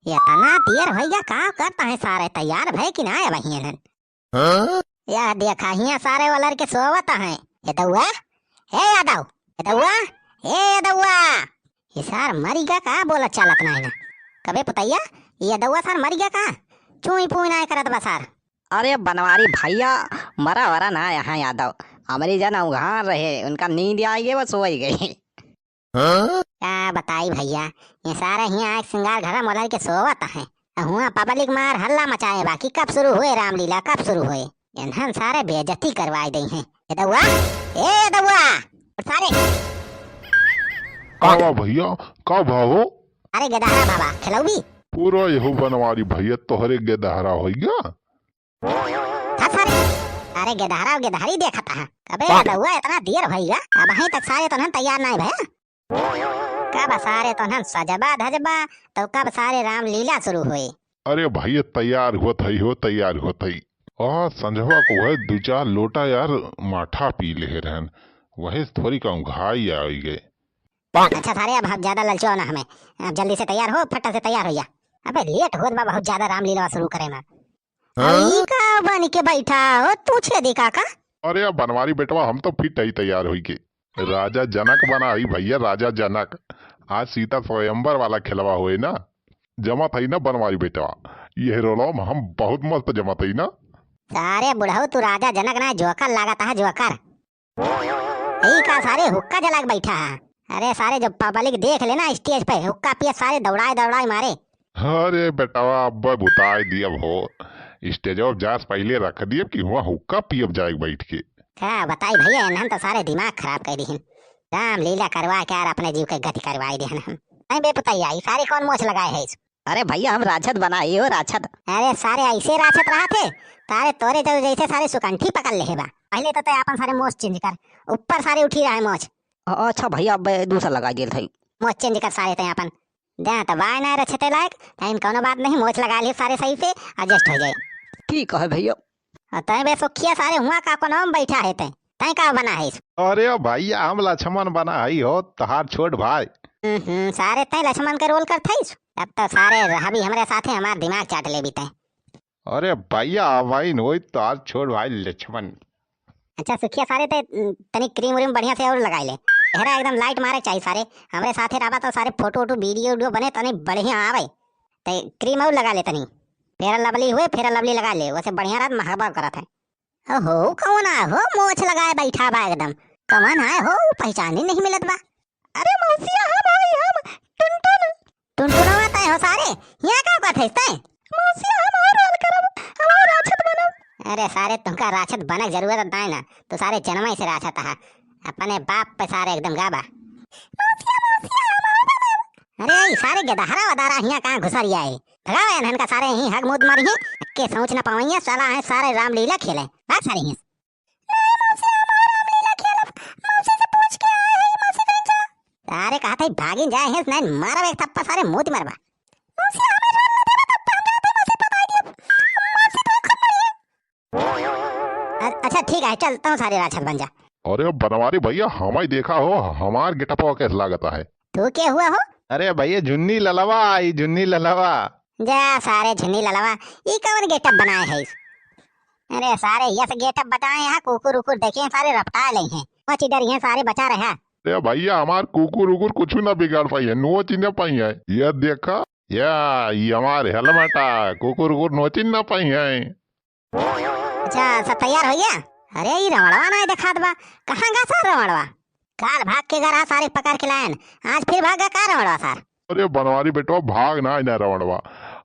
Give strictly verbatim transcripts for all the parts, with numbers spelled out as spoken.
एतना देर होइ गया, का करत हैं सारे, तैयार भए कि नाहीं अबहिं? हाँ? या देखा, हियाँ सारे ओलर के सोवत हैं। यदउआ, हे यादव, यदउआ, हे यदउआ। ई सार मरि गया का, बोलत चालत नाहीं ना। कबे पुतैया, ई यदउआ सार मरि गया का? चूई पूई नाहीं करत बा सार। अरे बनवारी भइया, मरा वरा नाहीं यादव। हमरी जन उघार रहे, उनका नींद आइ गए, वो सोइ गए। हाँ? का बताई भइया, ई सारे हियाँ आइके सिंगार घरा मोलर के सोवत हैं। हुआँ पब्लिक मार हल्ला मचाए बा कि कब शुरू होए रामलीला, कब शुरू होए। एन्हन सारे बेइज्जती करवाइ देइहैं। यदउआ, ए यदउआ, उठ सारे। का बा भइया, का भा हो? अरे गेदहरा भा बा, खेलउबी? पूरा एहू बनवारी भइया तोहरे गेदहरा होइ गया। हट सारे। अरे गेदहरा, गेदहरी देखत हा। अबे बा- यदउआ, एतना देर भइगा, अबहिं तक सारे तोन्हन तैयार नाहीं भया। कब सारे तोन्हन सजबा धजबा, तउ कब सारे रामलीला शुरू होए। अरे भइया, तैयार होत हई हो, तैयार होत हई। आ, संझवा को वह दुइ चार लोटा यार माठा पी लेहे रहन, वही से थोड़ी कहूँ घाई आइ गए। अच्छा सारे, अब हम ज्यादा ललचो ना हमें, अब जल्दी से तैयार हो, फट से तैयार हो जा। अबे लेट होत बा बहुत ज्यादा रामलीला शुरू करे में। हाँ? ई का बन के बैठा हो तू छेदी काका? अरे अब बनवारी बेटवा, हम तो फिट हई तैयार होई के। राजा जनक बना हई भइया, राजा जनक। आज सीता स्वयंवर वाला खेलवा होए ना, जमत हई ना बनवारी बेटवा। यह रोलवा में हम बहुत मस्त जमत हई ना। सारे बुढ़ऊ, तू राजा जनक ना, जोकर लागत है, जोकर। ई का सारे हुक्का जला के बैठा है? अरे सारे, जब पब्लिक देख ले ना स्टेज पे, हुक्का पिए सारे दौड़ाए दौड़ाए मारे। अरे बेटवा, अब बुताए दियब हो, स्टेजवा पे जास पहिले रख दियब कि हुआँ हुक्का पियब जाए के बैठ के। का बताई भइया, एन्हन तो सारे दिमाग खराब कर दिहिन। रामलीला करवा के यार अपने जीव के गति करवाई दिहन हम। नहीं बे पुतैया, ई सारे कौन मोछ लगाए है इस? अरे भइया, हम राछत बनाई हो, राछत। अरे सारे, ऐसे राछत रहत है? तारे तोरे जउ जैसे सारे सुकंठी पकड़ लेहे बा। पहिले तो तैं आपन सारे मोछ change कर, ऊपर सारे उठी रहा है मोछ। अ-, अच्छा भइया, अब दूसरा लगाइ देत हई। मोछ change कर सारे तैं आपन। दे तो बाय ना रछते लायक, लेकिन कौनो बात नहीं, मोछ लगाइ ले सारे सही से, adjust होइ जाए। ठीक है भइया। अ, तैं बे सुखिया सारे हुआँ का कोनो में बैठा है तैं? तैं का बना है इस? अरे भइया, हम लक्ष्मण बना हई हो, तोहार छोट भाई। हम्म, सारे तैं लक्ष्मण के role करत हईस? अब तो सारे रहबी हमरे साथे, हमार दिमाग चाट लेबी तैं। अरे भइया, अबहिन होई तोहार छोट भाई लक्ष्मण। अच्छा सुखिया सारे तैं, उम, तनी cream व्रीम बढ़िया से और लगाइ ले। चेहरा एकदम light मारे चाही सारे। हमरे साथे रहबा तो सारे photo वोटो, video उडियो बने तनी बढ़िया आवे। तैं cream और लगाइ ले तनी। Fair and Lovely हुए, Fair and Lovely लगाइ ले, वैसे बढ़िया रहत, महकबा करत है। ओहो, कौन आए हो? मोछ लगाए बैठा बा एकदम। कौन आए हो? पहचान ही नहीं मिलत बा। अरे मौसिया, हम हई हम, टुनटुन। टुनटुनवा तैं हो सारे, हियाँ का करत हइस तैं? मौसिया, हम और role करब, हम और राछत बनब। अरे सारे, तुमका राछत बनक जरूरत नाय ना, तू सारे जनमइ से राछत हा। अपने बाप पे सारे एकदम गाबा। मौसिया, मौसिया, हम और बनब। अरे ई सारे गेदहरा वदहरा हियाँ कहाँ घुसरिया है? भगाओ एन्हन का सारे, यहीं हग मूत मरिहें, अक्के सोच न पावइया, साला है सारे रामलीला खेले। भाग सारे हियाँ से। नहीं मौसी, हम और रामलीला खेलब, मौसी से पूछ के आए हैं, मौसी कहीं जा। सारे कहत है भागिन जाए हैं, नहीं मारब एक थप्पा सारे मूत मरबा। मौसी हमें role न देबा तब तो हम जाते मौसी बताई दियो। मौसी तो खुद मरिहें। अ-, अच्छा ठीक है, चल तू सारे राछत बन जा। अरे बनवारी भइया, हमइ देखा हो, हमार getup-वा कैस लागत है? तू के हुआ हो? अरे भइया, झुन्नी ललवा आई, झुन्नी ललवा। जा सारे झुन्नी ललवा, ई कवन getup बनाए है इस? अरे सारे, यस getup बताए हैं, कुकुर उकुर देखे हैं, सारे रपटा ले हैं। वो चिदर हैं, सारे बचा रहा। अरे भइया, हमार कुकुर उकुर कुछ ना बिगाड़ पाई है, नोच न पाई है। ये देखा, या, ये हमार helmet आ, कुकुर उकुर नोच न पाई है। अच्छा, सब तैयार होइ गया? अरे, ई रवणवा नाहीं देखात बा। कहाँ गा सार रवणवा? काल भाग के गा रहा, सारे पकड़ के लायन। आज फिर भाग गा का रवणवा सार? अरे बनवारी बेटवा, भाग नाहीं ना रवणवा।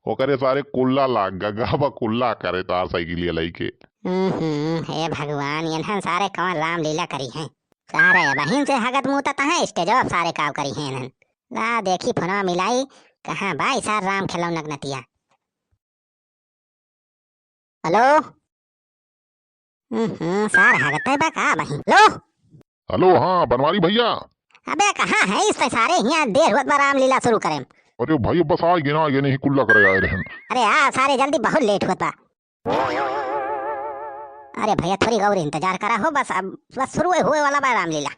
ओकरे सारे कुल्ला लाग गा, गा बा कुल्ला करे तार साइकिलिया लइके। हम्म, हम्म, हे भगवान, एन्हन सारे कवन रामलीला करिहैं। सारे अबहिन से हगत मूतत हैं, स्टेजवा सारे काव करिहैं एन्हन। ला देखी फोनवा मिलाई, कहाँ बा ई सार राम खिलौनक नतिया। हेलो? हम्म, सार हगते बा का बहिन? हेलो? हेलो, हाँ, बनवारी भइया। अबे, कहाँ है इस सारे? हियाँ देर होत बा रामलीला शुरू करे में। अरे भइया, बस आइ गए ना, आइ गए, नहीं कुल्ला करे आए रहन। अरे आ सारे, जल्दी, बहुत लेट होत बा। अरे भइया, थोड़ी और इंतजार करा हो, बस अब, बस शुरू हुए वाला बा रामलीला।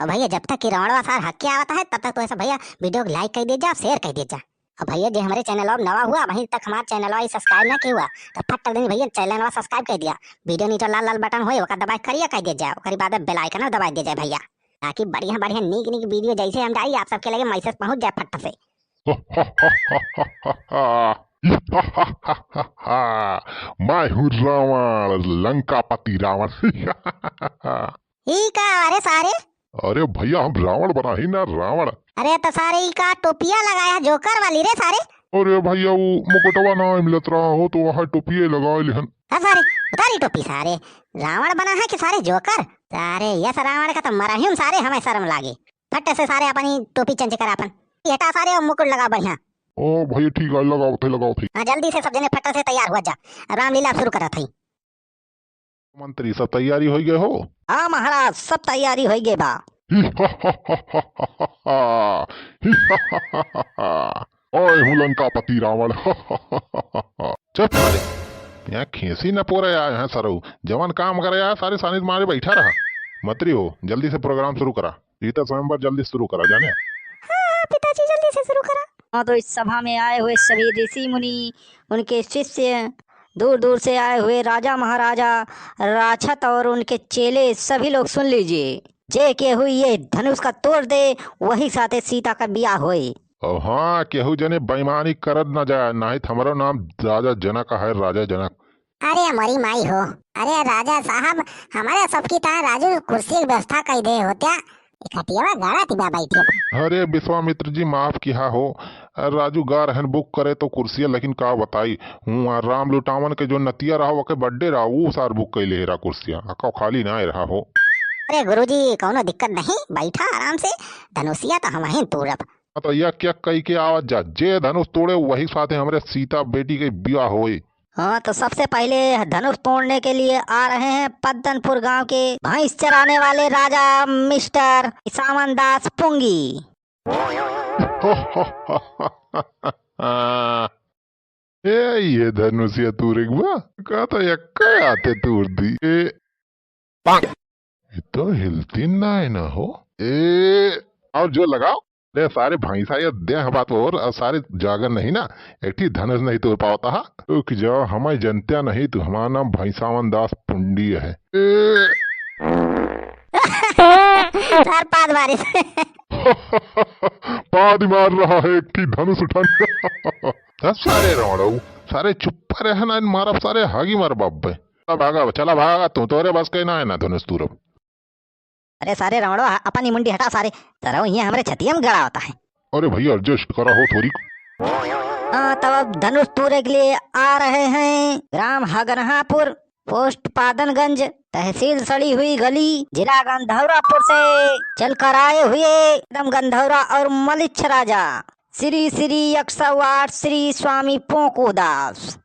और भइया, जब तक कि रवणवा सार हग के आवत है, तब तक तो ऐसा भइया वीडियो को like कर दीजिए, share कर दीजिए। और भैया, जे हमरे channel अब नवा हुआ, अबहीं तक हमार channel ई subscribe ना किया हुआ, तो फट देनी भैया, channel subscribe कर दिया। Video नीचे लाल लाल button होए, ओका दबाए करिया कर दिया जाए, ओकरी बाद bell icon दबाए दिया जाए भैया, ताकि बढ़िया बढ़िया नीक नीक video जैसे हम डाली, आप सबके लगे message पहुँच जाए फट से। मैं हूँ रावण, लंकापति रावण। ई का, अरे सारे? अरे भैया, हम रावण बना ही ना, रावण। अरे तो सारे, ई का टोपिया लगाया है जोकर वाली रे सारे? अरे भैया, वो मुकुटवा ना मिलत रहा हो तो वहाँ टोपिये लगा लिहन। हाँ सारे, उतारी टोपी सारे। रावण बना है कि सारे जोकर? सारे, यस रावण का तो मरा ही हम सारे, हमें शर्म लागे। फट से सारे अपनी टोपी change करा अपन। ये हटा सारे और मुकुट लगा बढ़िया। ओ भैया, ठीक है, लगाओ थे, लगाओ थे। हाँ, जल्दी से सब जने फट से तैयार हुआ जा। रामलीला शुरू करत हई। मंत्री, सब तैयारी होइ गए हो? हाँ महाराज, सब तैयारी होइ गए बा। ओए हूँ लंकापति रावण। चुप सारे, यहाँ खीसी न पोरे आए हैं सरऊ। जवन काम करे आए, सारे सानित मारे बैठा रहा। मंत्री हो, जल्दी से program शुरू करा। सीता स्वयंवर जल्दी शुरू करा जाने। हाँ, हाँ, पिताजी, जल्दी से शुरू करा। हाँ, तो इस सभा में आए हुए सभी ऋषि मुनि, उनके शिष्य, दूर दूर से आए हुए राजा महाराजा, राक्षस और उनके चेले, सभी लोग सुन लीजिए। जे केहू ये धनुष का तोड़ दे, वही साथे सीता का ब्याह होए। और हाँ, केहू जने बेईमानी करत न जाए, नाहीं तो हमारो नाम राजा जनक है, राजा जनक। अरे मोरी माई हो, अरे राजा साहब, हमारे सबकी ताए राजू कुर्सी की व्यवस्था कर दे होत्या, ई खटियावा गड़ा तिबा बैठे। अरे विश्वामित्र जी, माफ किहा हो, राजू गा रहन book करे तो कुर्सिया, लेकिन का बताई, हुआ राम लुटावन के जो नतिया रहा, ओके birthday रहा, वो सार book कैले रहा कुर्सिया, अका खाली ना रहा हो। अरे गुरुजी, कौनो दिक्कत नहीं, बैठा आराम से, धनुषिया तो हम ही तोड़ब। हाँ, तो यक यक कई के आवत जा, जे धनुष तोड़े वही साथे हमरे सीता बेटी के ब्याह होए। हाँ, तो सबसे पहले धनुष तोड़ने के लिए आ रहे हैं पद्दनपुर गांव के भैंस चराने वाले राजा मिस्टर सावन दास पुंगी। ए, ये धनुषिया तूरे के बा? का तो यक्का आते तूर दी। ए, ये तो हिलती ना है ना हो। ए, और जो लगाओ। ले सारे भैंसा ये दे बात और, और सारे जागर नहीं ना, एक ठी धनुष नहीं तोड़ पावता हा। रुक जाओ, हमें जनत्या नहीं, तू हमारा नाम भैंसावन दास पुंडी है। ए, सार पाद मारे। पाद मार रहा है एक ठी धनुष उठाने। हाँ, सारे रावणऊ, सारे चुप्पा रहे ना, मारब सारे हागी मार बाप बे। चला भागा, चला भागा, तू तोरे बस के ना है ना धनुष तूरब। अरे सारे रावणो, ह-, अपन ही मुंडी हटा सारे, तरह ये हमरे छतिया में गड़ा होता है। अरे भैया, adjust करा हो थोड़ी। हाँ, तब अब धनुष तूरे के लिए आ रहे हैं ग्राम हगनहापुर, पोस्ट पादनगंज, तहसील सड़ी हुई गली, जिला गंधौरापुर से चल कर आए हुए एकदम गंधौरा और मलिच्छ राजा श्री श्री एक सौ आठ श्री स्वामी पोंको दास।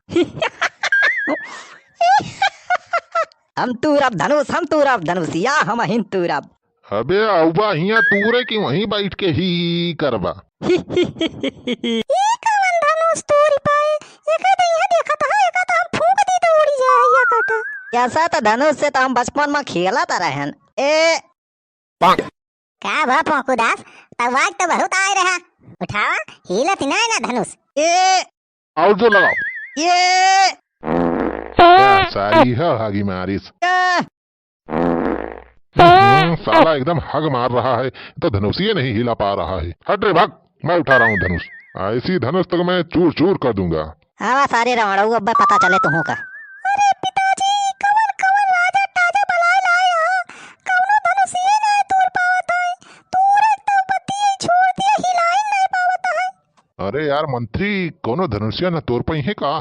हम तूरब धनुष, हम तूरब धनुषिया, हम हिन तूरब। अबे अउबा हियां तूरे कि वहीं बैठ के ही करबा? ई कवन धनुष तूरी पाए? एका तो इहाँ देखत ह, एका तो हम फूंक दी तो उड़ी जाए या काटा। ऐसा तो धनुष से तो हम बचपन में खेलत रहन। ए का भा पोंकू दास, तवाज तो बहुत आए रहा। उठावा, हिलत ना है ना धनुष। ए और जो लगाओ। ये क्या सारी है हागी मारिस? क्या? हम्म, साला एकदम हग मार रहा है, तो धनुषिये नहीं हिला पा रहा है। हट रे भाग, मैं उठा रहा हूँ धनुष। ऐसी धनुष तो मैं चूर चूर कर दूंगा। आवा सारे रावण, वो अब्बे पता चले तुहूँ का। अरे पिताजी, कवन कवन राजा ताजा बलाए लाए हो, कवनो धनुषिये ना तूर पावत है, तूरे तो पति छोड़ दिया, हिलाई नहीं पावत है। अरे यार मंत्री, कौनो धनुषिया न तोड़ पाई है का?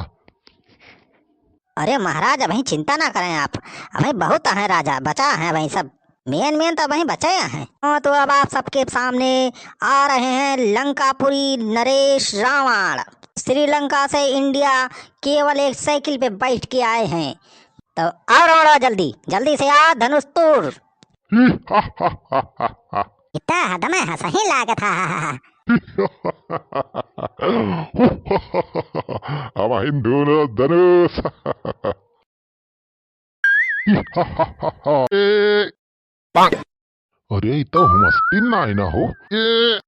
अरे महाराज, अबहीं चिंता ना करें आप, अबहीं बहुत हैं राजा, बचा हैं अबहीं सब, मेन मेन तो अबहीं बचे हैं। हाँ, तो अब आप सबके सामने आ रहे हैं लंकापुरी नरेश रावण। श्रीलंका से इंडिया केवल एक साइकिल पे बैठ के आए हैं। तो आओ रावण, जल्दी, जल्दी से आ, धनुष तोड़। इतना हद में हंसही लागत हा। अब हिंदू धनुष। ए, अरे, ई तो हुमस्ती नाय ना हो। ए,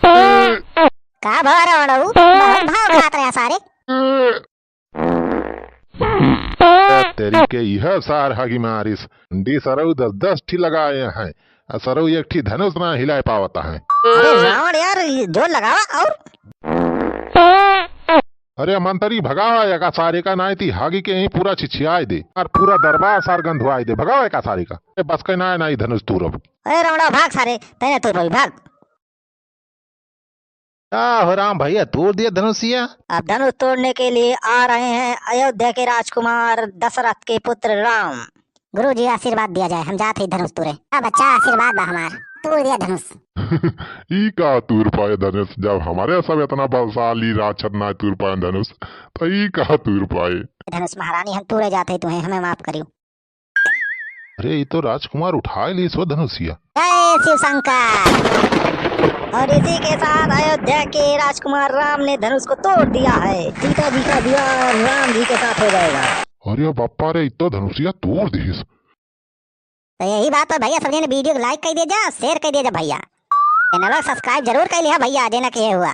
ए, का भवा रावण बाबू? बहुत भाव खात रहे सारे। ए, तेरी के यह सार हगी मारिस। डी सरऊ दस दस ठी लगाए हैं, आ सरऊ एक ठी धनुष ना हिलाए पावत है। अरे रावण यार, ये जोर लगावा और। अरे मंत्री भगावा एका सारे का, नाई ती हागी के यहीं पूरा छिछियाए दे और पूरा दरबार सार गंधुआए दे। भगावा एका सारे का। ए, बस के नाई, नाई धनुष तूरब। अरे रावणा भाग सारे, तैने तूर पावी, भाग। का हो राम भैया, तोड़ दिया धनुषिया? अब धनुष तोड़ने के लिए आ रहे हैं अयोध्या के राजकुमार दशरथ के पुत्र राम। गुरुजी आशीर्वाद दिया जाए, हम जात ही धनुष तूरे। हाँ बच्चा, आशीर्वाद बा हमार, तूर दिया धनुष। ई का तूर पाए धनुष, जब हमारे सब इतना बलशाली राक्षस ना तूर पाए धनुष, तो ई का तूर पाए? धनुष महारानी, हम तूरे जात ही तुहे, हमें माफ करियो। अरे, ये तो राजकुमार उठाए ली सो धनुषिया। जय शिव शंकर। और इसी के साथ अयोध्या के राजकुमार राम ने धनुष को तोड़ दिया है। सीता जी का विवाह राम जी के साथ हो जाएगा। अरे बप्पा रे, इतना धनुषिया तोड़ दिस। तो यही बात पर भैया, सब जने video को like कर दे जा, share कर दे जा भैया। Channel को subscribe जरूर कर लिया भैया, जे ना किए हुआ।